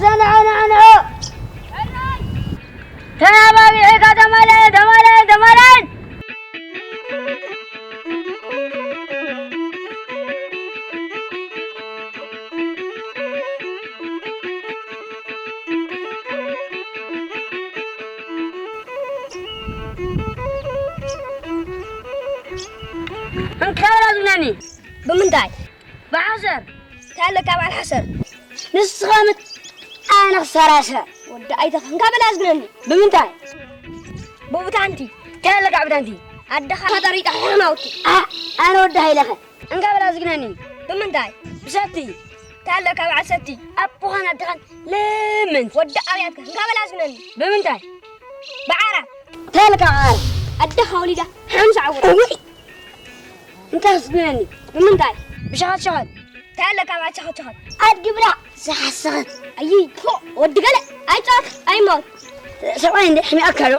ንዑ፣ ንዑ፣ ንዑ። ተባቢዕካ ተማለል፣ ተማለል፣ ተማለል። እንካ በላ ዝብለኒ። ብምንታይ? ብሓሰር። እንታይ ኣለካ በዓል ሓሰር? ንስኻ ምት-፣ ኣነ ክሰራሰር። ወዲ ኣይተኽ፣ እንካ በላ ዝብለኒ። ብምንታይ? ብቡታንቲ። እንታይ ኣለካ ብታንቲ? ኣደኻ ተጠሪጣ ሕማውቲ። ኣ-፣ ኣነ ወዲ ሃይለኸ። እንካ በላ ዝግነኒ። ብምንታይ? ብሰቲ። እንታይ ኣለካ በዓል ሰቲ? ኣቦኻን ኣደኻን ለምን? ወዲ ኣብያትካ። እንካ በላ ዝግነኒ። ብምንታይ? ብዓራት። እንታይ ኣለካ ብዓራት? ኣደኻ ወሊዳ ሓምሳ ዓወት። እውይ! እንታይ ዝግነኒ? ብምንታይ? ብሸኸት ሸኸት። እንታይ ኣለካ በዓል ሸኸት ሸኸት? ኣድጊ ብላዕ ዝሓሰኸት። ኣይይ፣ ፎእ፣ ወዲ ገለ ኣይጻወት ኣይሞት። ሰብኣይ እንደ ሕሚኣካ ኣሎ።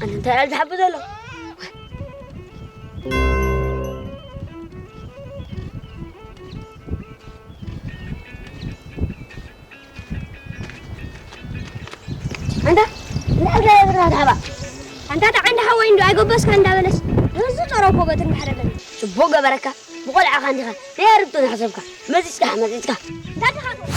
ኣነ እንታይ እየ ዝሓብእ ዘሎ? ኣንታ፣ እንታይ እየ ዝሓባ? ኣንታ፣ እታ ዓንዲ ሓወይ እንዶ ኣይጎበስካ እንዳበለስ፣ ነዚ ጸረው ኮበትን ማሕረገን። ጽቡቕ ገበረካ፣ ብቆልዓኻ እንዲኻ፣ ናይ ኣርብቶ ናሕሰብካ፣ መጺጽካ፣ መጺጽካ። እንታይ ዲኻ ትብል?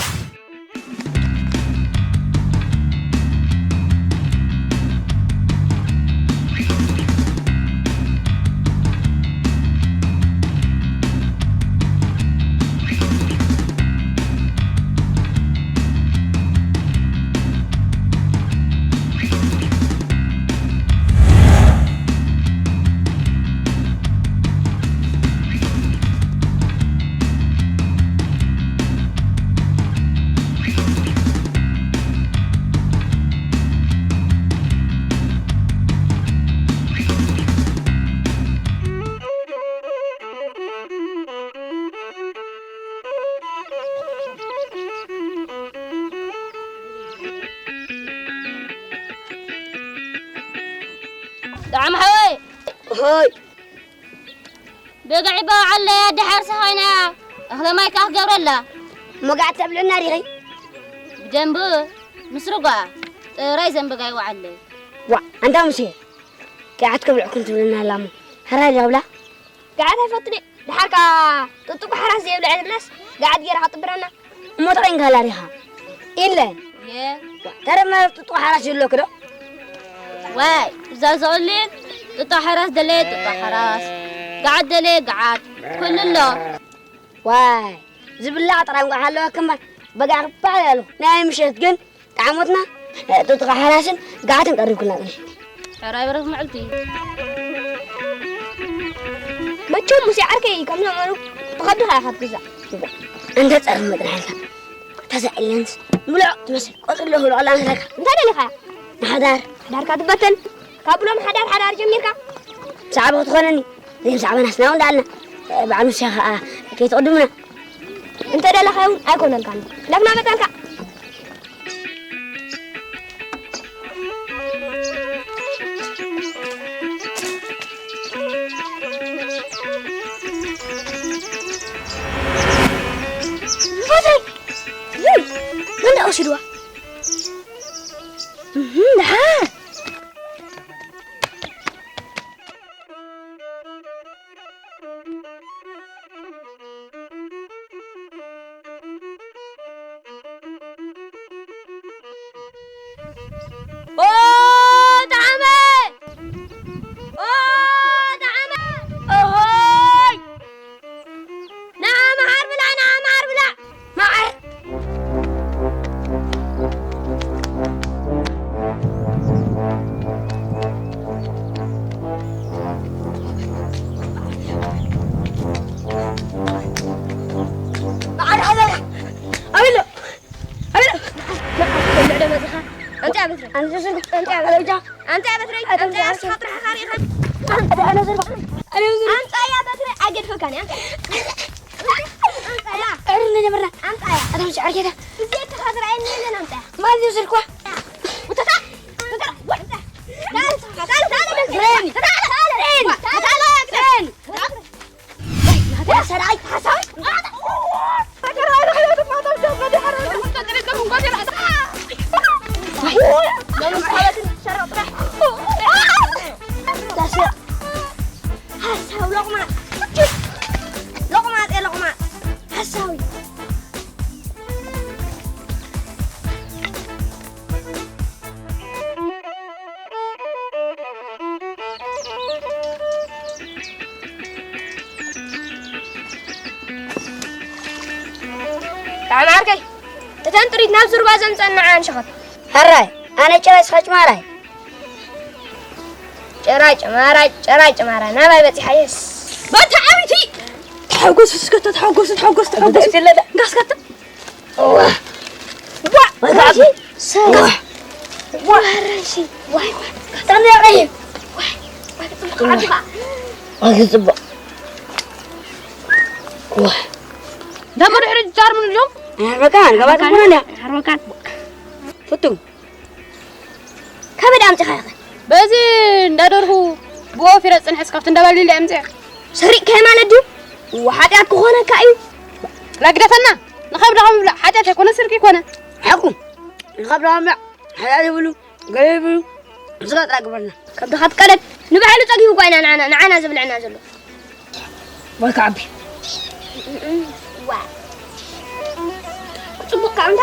ዳዕም ሓወይ። ሆይ። ብግዒ በውዓለያ ድሓር ሰኻይና እኽለ ማይ ከኣ ክገብረላ። እሞ ጋዕ ተብልዕና ዲኺ? ብደንቡ ምስ ርጓ ጥራይ ዘንብጋ ይወዓለይ። ዋ፣ ኣንታ ሙሴ፣ ጋዓት ክብልዕኩም ትብልና ኣላ እሞ፣ ሕራይ ዲኻ ብላ? ጋዓት ኣይፈቱን እየ። ድሓር ከኣ ጥጥቁ ሓራስ ዘይብልዐ ዝብላስ ጋዓት ገይራ ከጥብረና። እሞ ተቐይንካ ኣላ ዲኻ? ኢለ። እየ። ተረፍ መረፍ ጥጥቆ ሓራስ ይብለኪ ዶ? ዋይ፣ እዛ ዘቕሊል ጥጦ ሓራስ ደለየ ጥጦ ሓራስ፣ ገዓት ደለየ ገዓት፣ ኩሉ ኣሎ። ዋይ፣ ዝብላዕ ጥራይ እንቋዕ ሃለወኪ እምበር፣ በጋዕ ክበሃል ኣለኹ። ናይ ምሸት ግን ጣዕሞትና፣ ጥጥቆ ሓራስን ገዓትን ቀሪብኩልና ቅድሚ። ሕራይ በረኽ መዓልቲ። መቸም ሙሴ ዓርከይ ከም ዘመኑ ብኸብድኻ ኢኻ ትግዛእ። እንተ ጸርፊ መጥናሕልካ። ተሳኢለንስ ምሉዕ ትመስል። ቆጽሊ ኣለኹ፣ ልዕሊ ኣንስለካ። እንታይ ደሊኻ? ንሓዳር። ሓዳርካ ትበተን። ካብ ብሎም ሓዳር፣ ሓዳር ጀሚርካ? ብዛዕባ ክትኾነኒ። ዘይብዛዕባ ናስና እውን ደኣልና። በዓል ሙሴ ኸኣ ከይትቕድሙና። እንተ ደለኻ እውን ኣይኮነልካን። ዳግና መጠንካ። ፋዘይ! ውይ! መን ደኣ ወሲድዋ? እህ፣ ደሓን! ኦ፣ ጠዓመ! ኦ፣ ጠዓመ! ኦሆይ! ንዓ መዓር ብላዕ፣ ንዓ መዓር ብላዕ! መዓር! መዓር ሓዘካ! ኣበሎ! ኣበሎ! መዓር ትበልዕ ዶ መጺኻ? ኣምጽያ በትሪ። ኣምጽያ በትሪ። ኣምጽያ በትሪ። ኣምጽያ ንስኻ ጥራሕ ኢኻ ርኢኻ። ኣምጽያ በትሪ። ኣይገድፈካን እያ። ኣምጽያ። ኣረ፣ ንጀምርና። ኣምጽያ። ኣታ ምሽ ዓርኬታ። እዚኣ እትኻ ዝረኣየኒ የለን፣ ኣምጽያ። ማን እዩ ዝልኳ? ውተታ። ውተታ። ውተታ። ዳር፣ ዳር፣ ዳር፣ ዳር፣ ዳር፣ ዳር፣ ዳር፣ ዳር፣ ዳር፣ ጣዕሚ ዓርከይ፣ እተን ጥሪት ናብ ዙርባ ዘምጸን ንዓን ሸኸት። ሕራይ፣ ኣነ ጭራይ ስኻ ጭማራይ። ጭራይ ጭማራይ፣ ጭራይ ጭማራይ፣ ናባይ በጺሓ የስ። በታ ዓቢቲ! ተሓጎሱ እስከ፣ ተሓጎሱ፣ ተሓጎሱ፣ ተሓጎሱ። እንዳ እስከ። ዋ! ዋ! ዋ! ዋ! ዋ! ዋ! ዋ! ጽቡቕ። ዋ! ጽቡቕ። ዋ! ዳሞ ድሕሪ ጃርሙን እዮም። ኣርበካን፣ ገባ ጽቡቕ እንዳ። ኣርበካን። ፍቱ። ካበይ ኣምጺኻ ኢኻ? በዚ እንዳደርሁ ብወፊረ ጽንሐስ ካብቲ እንዳባልኒ እንዳ ኣምጽአ። ሰሪቕካዮ ማለት ድዩ? እዋ፣ ሓጢኣት ክኾነካ እዩ። ላግደፈና፣ ንኸብድኻ ምብላዕ ሓጢኣት ኣይኮነ፣ ስርቂ ይኮነ። ሓቁ፣ ንኸብድኻ ምብላዕ ሓጢኣት ይብሉ፣ ገለ ይብሉ። ንስኻ ጥራይ ግበርና። ከብድኻ ትቀደድ። ንባዕሉ ጸጊቡ እኳ ኢና ንዓና፣ ንዓና ዘብልዕና ዘሎ። ወይ ክዓቢ። ዋ። ጽቡቕ ከኣ እንዳ።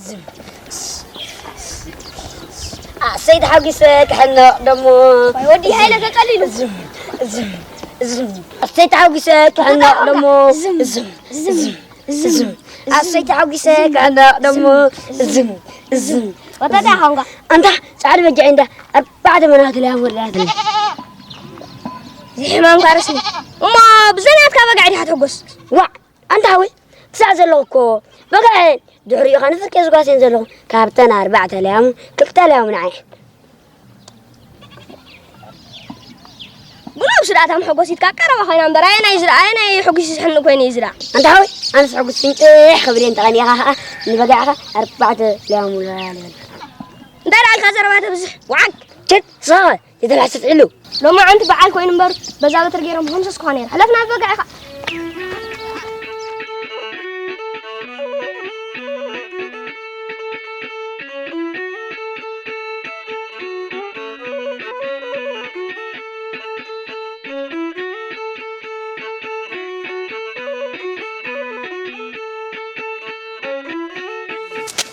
ዝም። ኣሰይ ተሓጒሰ ክሕነቕ ደሞ። ዋይ፣ ወዲ ሃይለ ተጸሊሉ። ዝም፣ ዝም፣ ዝም። ኣሰይ ተሓጒሰ ክሕነቕ ደሞ። ዝም፣ ዝም፣ ዝም፣ ዝም፣ ዝም። ኣሰይ ተሓጒሰ ክሕነቕ ደሞ። ዝም፣ ዝም፣ ዝም። ወተታ ኻንጋ። ኣንታ ጻዕዳ በጊዕ እንዳ ኣርባዕተ መናቱ ለያ ወላድለ። ዝሕማም ካርሲ። እሞ ብዘናትካ በጋዕ ዲኻ ትሕጎስ? ዋዕ! ኣንታ ሓወይ፣ ትሳዕ ዘለኹ እኮ በጋዕን ድሕሪኡ ኸኣ ንፍርቂ ዝጓስን ዘለኹ። ካብተን ኣርባዕተ ለያሙ፣ ክልተ ለያሙ ንዓይ። ብነብሱ ደኣ እታ መሐጎሲት ከኣ ቀረባ ኮይና እምበር፣ ኣየናይ ዝረ-፣ ኣየናይ ሕጉስ ዝሕንእ ኮይኑ እዩ ዝረኣ? ኣንታ ሓወይ፣ ኣነስ ሕጉስ ፍንጭሕ ክብል እየ፣ እንተቐኒእኻ ኸኣ ንበጋዕኻ ኣርባዕተ ለያሙ ለያ ልበል። እንታይ ደኣ ኢልካ ዘረባ ተብዝሕ? ዋዓግ! ችድ፣ ስኻ ኸ? የተላሰት ዕሉ። ሎማዓንቲ በዓል ኮይኑ እምበር፣ በዛ በትሪ ገይሮም ሀምሳ ስኳ ነይሩ። ሕለፍ ናብ በጋ ኢኻ።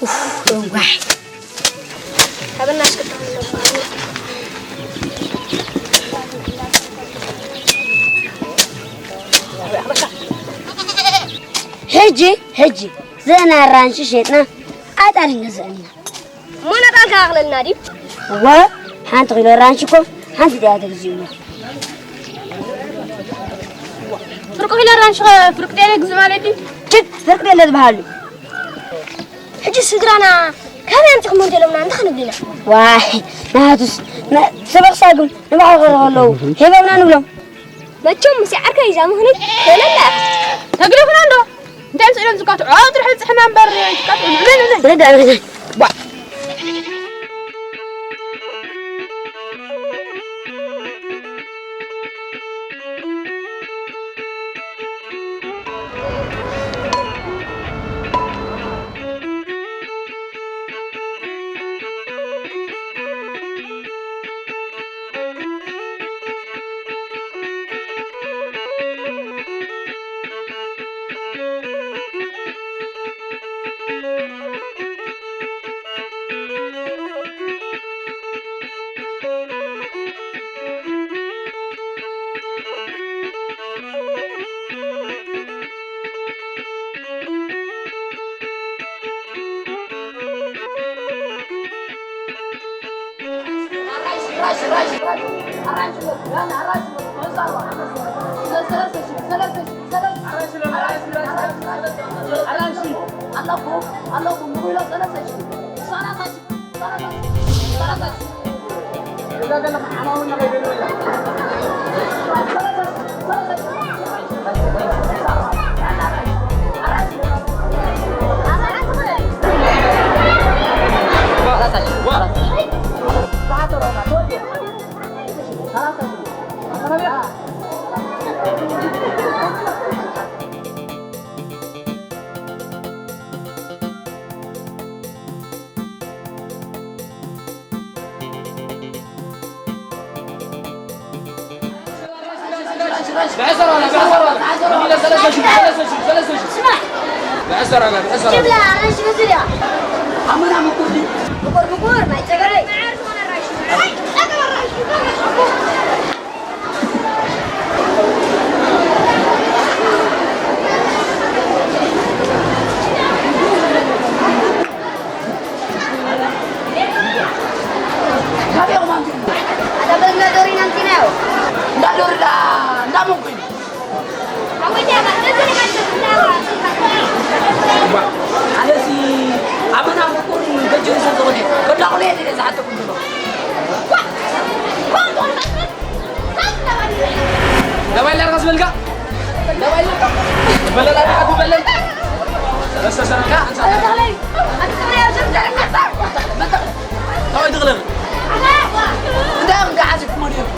ኡፍ፣ እዋይ። ሃበና እስኪ። ሕጂ፣ ሕጂ፣ ዘን ኣራንሺ ሸጥና፣ ነጣል ንገዝእ ኢና። እሞ ነጣል ከኣኽለልና ድዩ? እወ፣ ሓንቲ ኪሎ ኣራንሺ እኮ ሓንቲ ጥያ ተግዚኡ። ፍርቂ ኪሎ ኣራንሺ ኸ ፍርቂ ጤለ ግዝእ ማለት ድዩ? ችት፣ ፍርቂ ጤለ ዝበሃሉ። ሕጂ ስድራና ካበይ ኣምጺኹም እንተ ኢሎምና እንታይ ክንብል ኢና? ዋይ፣ ናቱስ፣ ና-፣ ሰበኽ ሳግም ንባዕሉ ክረኸ ኣለዉ። ሂቦምና ንብሎም። መቸም ምስ ዓርከይ እዛ ምኽንያት በለላ። ተግሪኹና እንዶ? እንታይ ምስ ኢሎም ዝቃትዑ? ኣብኡ ጥራሕ ዝጽሕና እምበር ዝቃትዑ ንብለን ንብለን። ረዳ፣ ረዳ። ቧ። ኣነሲ ኣበና ምቁር ገጅሩ ሰብ ዝኾነ ከዳቑለ ዝሓተኩም ዘሎ ነባይ ዳርጋ ዝበልካ? ነባይ ዳርጋ ዝበለና ዳርጋ ዝበለና። ረሰሰረካ፣ ኣንሳ። ነባይ ትቕለብ። እንታይ እዮም ዝሓዝኩሞ ድዮም?